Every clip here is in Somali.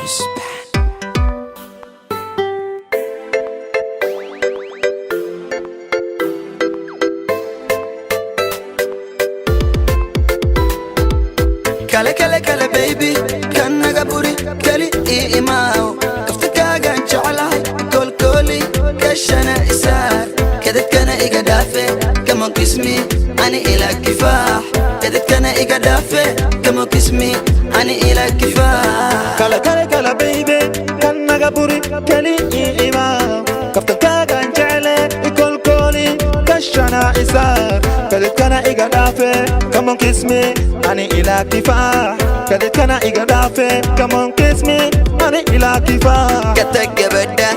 Boys Band. Kale kale kale baby, kan naga buri, kali ii imaaw. Kaftakaagaan jeclahay, koolkooli kashana isaar, kadadkana iga dhaafe. Come on, kiss me, ani ila kifaax. Kadadkana iga dhaafe. Come on, kiss me, ani ila kifaax. Kale kale kale baby, kan naga buri, kali ii imaam. Kaftankaagaan jecle, ikolkooli kashana isaar, kadidkana iga dhaafe. Come on, kiss me, ani ilaa kifaax. Kadidkana iga dhaafe. Come on, kiss me, ani ilaa kifaax. Kata gabadha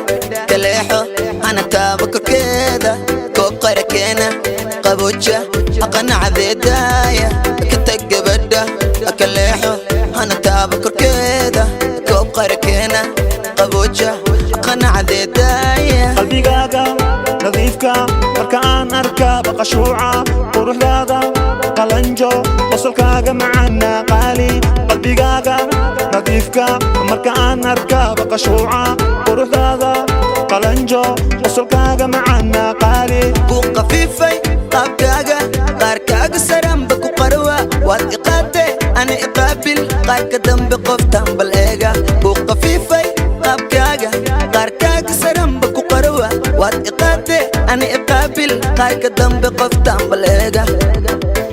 kaleexo, hana taaba korkeeda, koob qara keena, qabooja aqanacdeedaaya. Kata gabadha kaleexo, hana taaba korkeeda, koob qara keena, qabooja aqanacdeedaaya. Qalbigaaga nadiifka marka aan arka baqashuuca, quruxdaada qalanjo, qosolkaaga macaana qaali. Qalbigaaga nadiifka marka aan arka baqashuuca, quruxdaada qalanjo, qosolkaaga macaana qaali. Ku qafiifay qaabkaaga, qaarkaaga saranba ku qarwa. Waad iqaate, ana iqaabil, qaarka dambe qoftan bal eega. Ku qafiifay qaabkaaga, qaarkaaga saranba ku qarwa. Waad iqaate, ana iqaabil, qaarka dambe qoftan bal eega.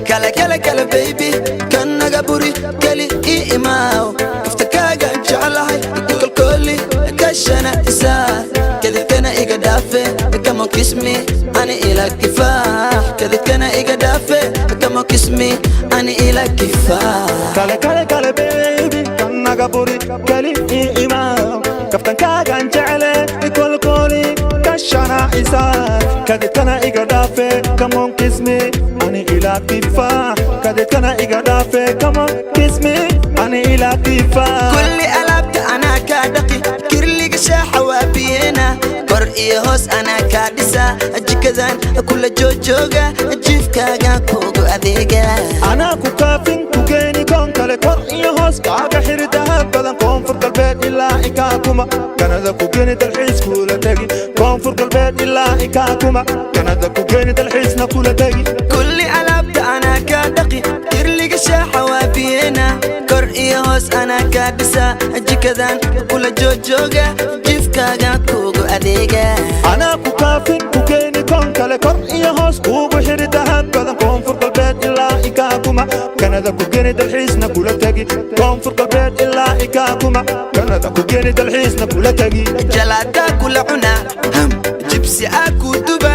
Kale kale kale baby, kan naga buri, keli ii imaaw. Kaftakaaga jeclahay, kolkooli kashana isaar, kadibkana iga dhaafe. Come on, kiss me, ani ila kifaax. Kadibkana iga dhaafe. Come on, kiss me, ani ila kifaax. Kale kale kale baby, kan naga buri, kali ii imaam. Kaftankaagaan jecle, ikolkooli kashana isaar, kadibkana iga dhaafe. Come on, kiss me, ani ilaa kifaax. Kadibkana iga dhaafe. Come on, kiss me, ani ilaa kifaax. Kulli alaabta anaa kaa dhaqi, kirliga shaaxa waa biyeena, kor iyo hoos anaa kaa dhisa, jikadan kula joojooga, jiifkaaga kugu adeega. Anaa ku kaafin, ku geeni koon kale, kor iyo hoos kaaga xiri dahab badan. Koonfur Galbeed ilaa Ikaakuma, Kanada ku geeni, dalxiis kula tegi. Koonfur Galbeed ilaa Ikaakuma, Kanada ku geeni, dalxiisna kula tegi. Kulli alaabta anaa kaa dhaqi, kirliga shaaxa waa biyeena, kor iyo hoos anaa kaa dhisa, jikadan kula joojooga, jiifkaaga kugu adeega. Anaa ku kaafin, ku geeni koon kale, kor iyo hoos kuugu xiri dahab badan. Koonfur Galbeed ilaa Ikaakuma, Kanada ku geeni, dalxiisna kula tegi. Koonfur Galbeed ilaa Ikaakuma, Kanada ku geeni, dalxiisna kula tegi. Jalaataa kula cuna, ham jibsi aa ku duba,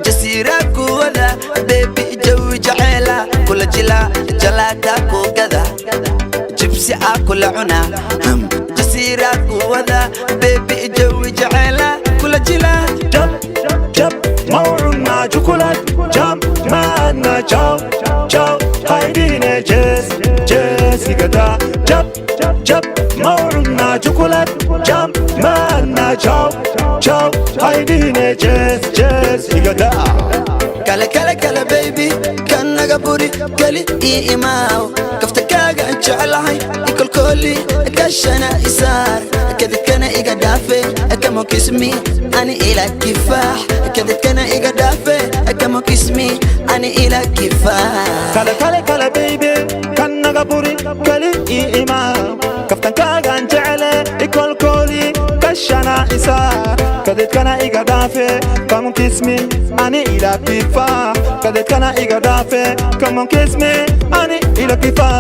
jasiiraa ku wada. Baby, jawi jaceela kula jila, jalaataa ku gada, jibsi aa kula cuna, ham jasiiraa ku wada. Baby, jawi jaceela kula jila. Jab jab mawcunaa jukulad, jam maadna jaw jaw, haydhihine jees jees igada. Jab jab mawcunaa jukulad, jam maadna jaw jaw, haydhihine jees jees igada. Kale kale kale baby, kan naga buri, keli ii imaaw. Kaftakaaga jeclahay, ikolkooli kashana isaar, kadibkana iga dhaafe. Come on, kiss me, ani ila kifaax. Kadibkana iga dhaafe. Come on, kiss me, ani ila kifaax. Kale kale kale baby, kan naga buri, kali ii imaam. Kaftankaagaan jecle, ikolkooli kashana isaar, kadidkana iga dhaafe. Come on, kiss me, ani ila kifaax. Kadidkana iga dhaafe. Come on, kiss me, ani ila kifaax.